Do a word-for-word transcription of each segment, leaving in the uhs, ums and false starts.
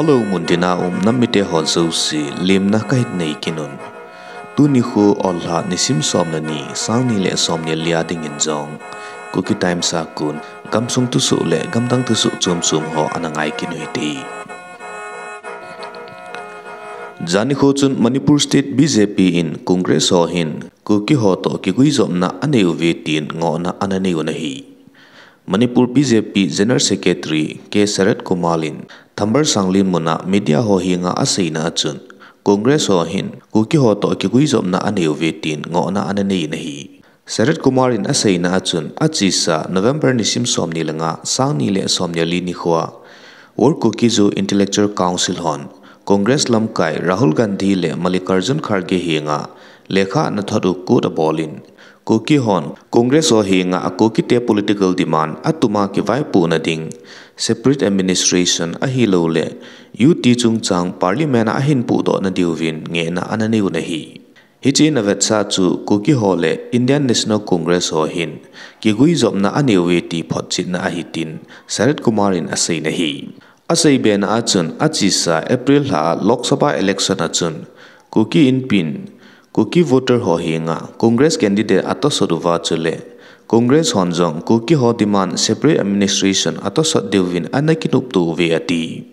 Hello, muntina um nam mite ho jouse, lemna kahin nei kit un. Tuni khu Ollha nisim som le ni, sang ni le som ni le li a dingin jong Kuki Times a kon gamsung thusoh le gamdang thusoh chom chom ho ana ngai kit u hite. Jani kho chun Manipur State B J P in Congress ho hin Kuki ho toh kiguijopna anei uve tin ngohna ana nei u ahi. Manipur B J P General Secretary K Sarat Kumar in Thambal Sanglen muna media ho henga aseina a chun, Congress ho hin Kuki ho toh kiguijopna anei uve tin ngohna ana nei u ahi. Sarat Kumar in aseina a chun, achesa November nisim som ni le nga, sang ni le som ni le li nikhoa World Kuki-Zo Intellectual Council hon Congress lamkai Rahul Gandhi le Mallikarjun Kharge henga lekha ana thot u quote abol in, Kuki hon Congress ho henga a Kuki te political demand a tuma kivaipohna ding separate administration ahilouleh U T chungchang parliament a ahin pohdoh na diuvin ngehna ana nei u ahi. Hiche in avetsah chu Kuki ho le Indian National Congress ho hin kiguijopna anei uve ti photchetna ahi tin Sarat Kumar in asei ahi. Asei bena a chun achesa April lha a Lok Sabha election a chun Kuki Inpi in Kuki voter ho henga Congress candidate atosot uva chule Congress hon jong Kuki ho demand separate administration atosot diuvin ana kinopto uve ati.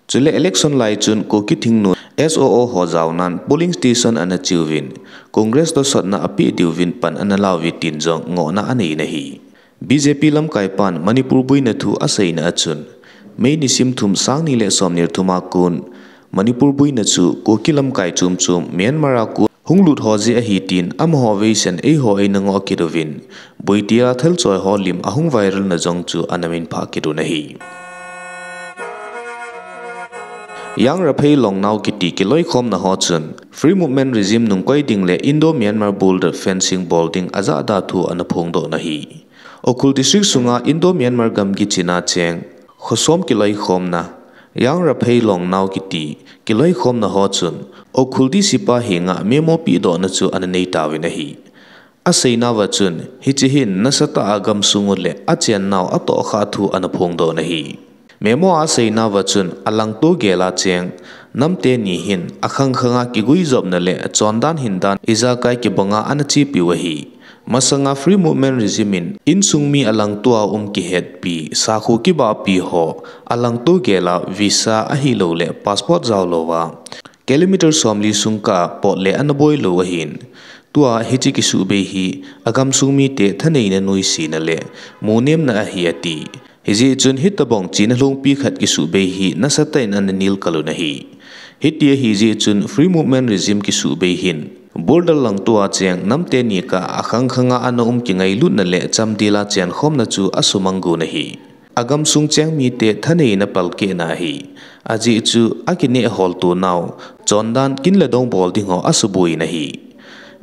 Chule election lai chun Kuki thingnoi S O O ho jaonan polling station ana cheuvin Congress tosotna apeh diuvin pan ana lauve tin jong ngohna anei ahi. B J P lamkai pan Manipur boina thu aseina a chun, May nisim thum sang ni le som ni le thum a kon Manipur boina chu Kuki lamkai chom chom Myanmar a kon hunglut ho jeh ahi tin amaho veisen eiho eina ngoh kit uvin, boitia thalchoi ho lim ahung viral na jong chu ana minphah kit u ahi. Yang Raphei Longnao kiti kiloikhomna ho chun Free Movement Regime nungkoi ding le Indo-Myanmar border fencing bol ding ajahda thu ana phongdoh ahi. Ukhrul District sunga Indo-Myanmar gamgi china cheng khosom kiloikhomna Yang Raphei Longnao kiti kiloikhomna ho chun Ukhrul D C pa henga memo pehdohna chu ana nei tauvin ahi. Aseinauva chun, hiche hin nasatah a gamsung u le achennau atohkhah thu ana phongdoh ahi. Memo a aseinauva chun, alangto gel a cheng nam teni hin akhang khang a kiguijopna le chondan hindan ijakai kibanga ana chepiu ahi. Masanga Free Movement Regime in insung mi alangto a um kihetpi, sakho kibahpi ho alangto gel a visa ahilouleh passport jaolouva kilometer somli sung kah a pot le ana boilou ahin, tua hiche kisuhbei hi agamsung mite thaneina noisena le munemna ahi ati. Hijeh chun hitobang chena lhongpi khat kisuhbei hi nasatah in ana nilkal u ahi. Hiti ahijeh chun Free Movement Regime kisuhbei hin border langto a cheng nam teni kah a akhang khang a ana um kingailutna le chamdel a chenkhomna chu asumang gon ahi. Agamsung cheng mite thaneina palkehna ahi. Ajeh chu akineh holto nau chondan kin le dong bol ding ho asuboi ahi.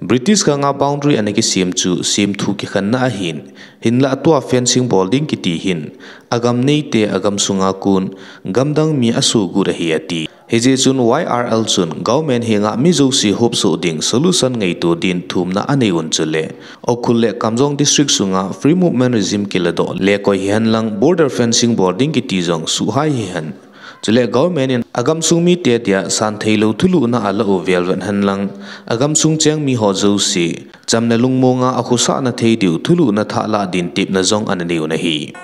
British khang a boundary ana kisem chu semthu kikhenna ahin, hinlah tua fencing bol ding kiti hin agam neite agamsung a kon gamdang mi asogut ahi ati. Hijeh chun Y R L chun government henga mi jouse hopsoh ding solution ngaito din thumna anei un chule Ukhrul le Kamjong District sunga Free Movement Regime kiladoh le koi hihen lang border fencing bol ding kiti jong suhhai hihen. Chule government in agamsung mite dia santheilou thulhuhna ala u velvet hen lang agamsung cheng mi ho jouse chamna lungmonga akhosahna thei diu thulhuhna thahlah din tepna jong ana nei u ahi.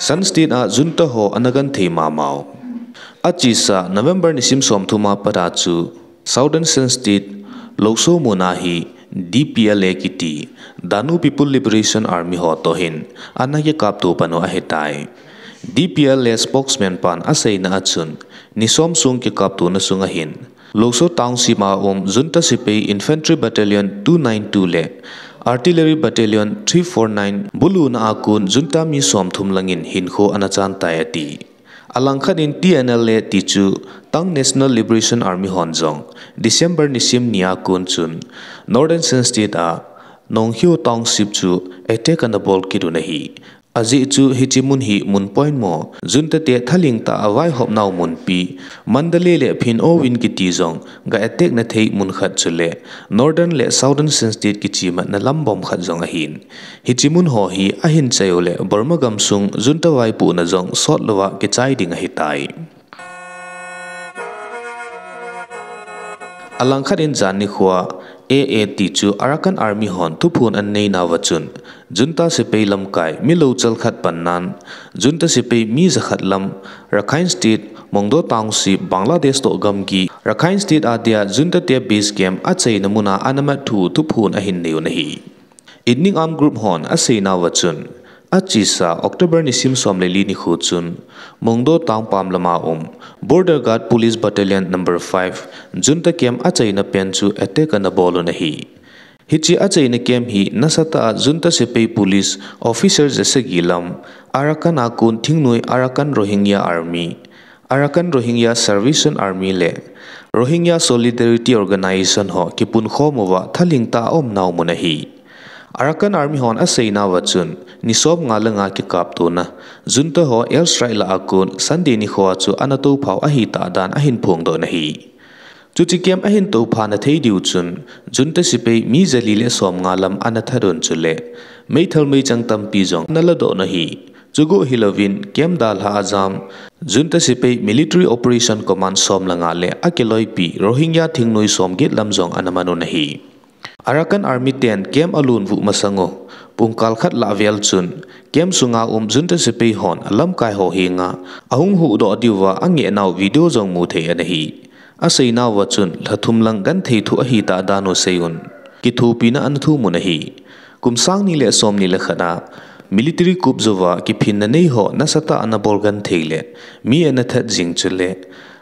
Shan State a junta ho ana genthei mamau. Achesa November nisim somthum a pat a chu Southern Shan State Lukso muna hi D P L A kiti Danu People Liberation Army ho toh hin ana kikapto pan u ahitai. D P L A spokesman pan aseina a chun, ni som sung kikaptona sunga hin Lukso Township a um Junta Sepai Infantry Battalion two nine two le Artillery Battalion three four nine buluna a kon junta mi somthum langin hinkho ana chantai ati. Alangkhat in T N L A tichu Ta'ang National Liberation Army hon jong December nisim ni a kon chun Northern Shan State a Nongkhiew Township chu attack ana bol kit u ahi. Ajeh chu hiche mun hi mun poimo, junta te thalheng tah a vaihop nau munpi, Mandalay le Phin Oo Win kiti jong ga attack na thei mun khat chule Northern le Southern Shan State kichematna lambom khat jong ahin. Hiche mun ho hi ahin chai uleh Burma gamsung junta vaipohna jong sot louva kichai ding ahitai. Alangkhat in jan nikhoa A A T chu Arakan Army hon thuphon anei nauva chun, junta sepai lamkai mi louchal khat pannan, junta sepai mi jakhat lam, Rakhine State, Mongdo Township, Bangladesh toh gamgi, Rakhine State a dia junta te base camp achaina muna ana mat thu thuphon ahin nei un ahi. Ethnic Armed Group hon aseinauva chun, achesa October nisim som le li nikho chun, Mongdo Town pam lama um, Border Guard Police Battalion number five, junta camp achaina pen chu attack ana bol un ahi. Hiche achaina camp hi nasatah a junta sepai police officer jasagi lam, Arakan a kon thingnoi Arakan Rohingya Army, Arakan Rohingya Salvation Army le Rohingya Solidarity Organisation ho kipunkhom uva thalheng tah a aum nau mun ahi. Arakan Army hon aseinauva chun, ni som nga le nga kikaptona, junta ho airstrike lah a kon Sunday nikhoa chu ana touphau ahitah dan ahin phongdoh un ahi. Chuche camp ahin touphana thei diu chun, junta sepai mi jali le som nga lam ana that un chule, meithal meichang tampi jong ana ladoh un ahi. Chuguh hilouvin camp dalha a jam, junta sepai Military Operation Command som le nga le akiloipi Rohingya thingnoi som get lam jong ana man un ahi. Arakan Army ten camp alon vuh masang u, pungkal khat lah vel chun, camp sunga um junta sepai hon alamkai ho henga ahung huhdoh diuva angehnau video jong mu thei ana hi. Aseinauva chun, lha thum lang genthei thu ahitah dan u sei un, kithopina ana thum un ahi. Kum sang ni le som ni le khat a military coup jouva kiphinna nei ho nasatah a ana bol genthei le mi ana that jing chule,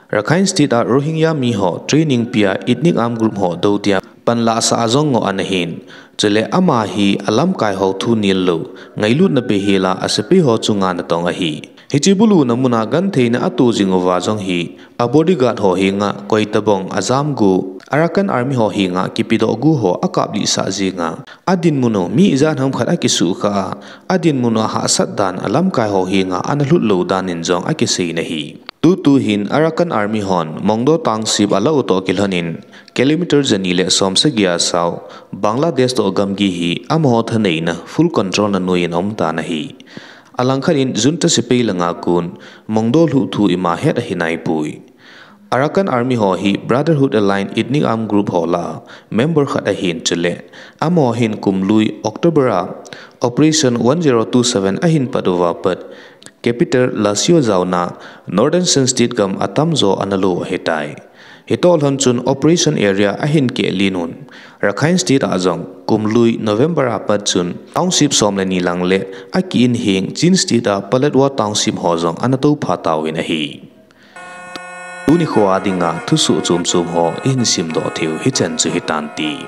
Rakhine State a Rohingya mi ho training pea Ethnic Armed Group ho dou dia panlahsah a jong ngoh ana hin. Chule ama hi alamkai ho thu nil lou, ngailutna beihela asepai ho chunga natong ahi. Hiche buluna muna gentheina ato jing uva jong hi, a bodyguard ho henga koitabang ajamgu, Arakan Army ho henga kipedohgu ho akaplihsah jinga, adinmun u mi ijat ham khat akisuhkhah a, adinmun u ahahsat dan alamkai ho henga ana lhut lou dan in jong akisei in ahi. Tutu hin Arakan Army hon Mongdo Township alah u toh kilhon in, kilometer jani le som sagi a sao, Bangladesh toh gamgi hi amaho thaneina full control na noiyin aumtan ahi. Alangkhat in junta sepai langa kon Mongdo lhuh thu ima het ahi naipoi. Arakan Army ho hi Brotherhood Alliance Ethnic Armed Group ho lah a member khat ahin chule, amaho hin kumlui October a Operation one zero two seven ahin pat uva pat, capital Lasio jaona Northern Shan State gam atamjo ana lo ahitai. Hitoh lhon chun Operation Area ahin kehlen un, Rakhine State a jong kumlui November a pat chun township som le ni lang le aki-in heng Chin State a Paletwa Township ho jong ana toupha tauvin ahi. Tuni khoa dinga thusoh chomchom ho ihin simdoh theiu hichan chu hitante.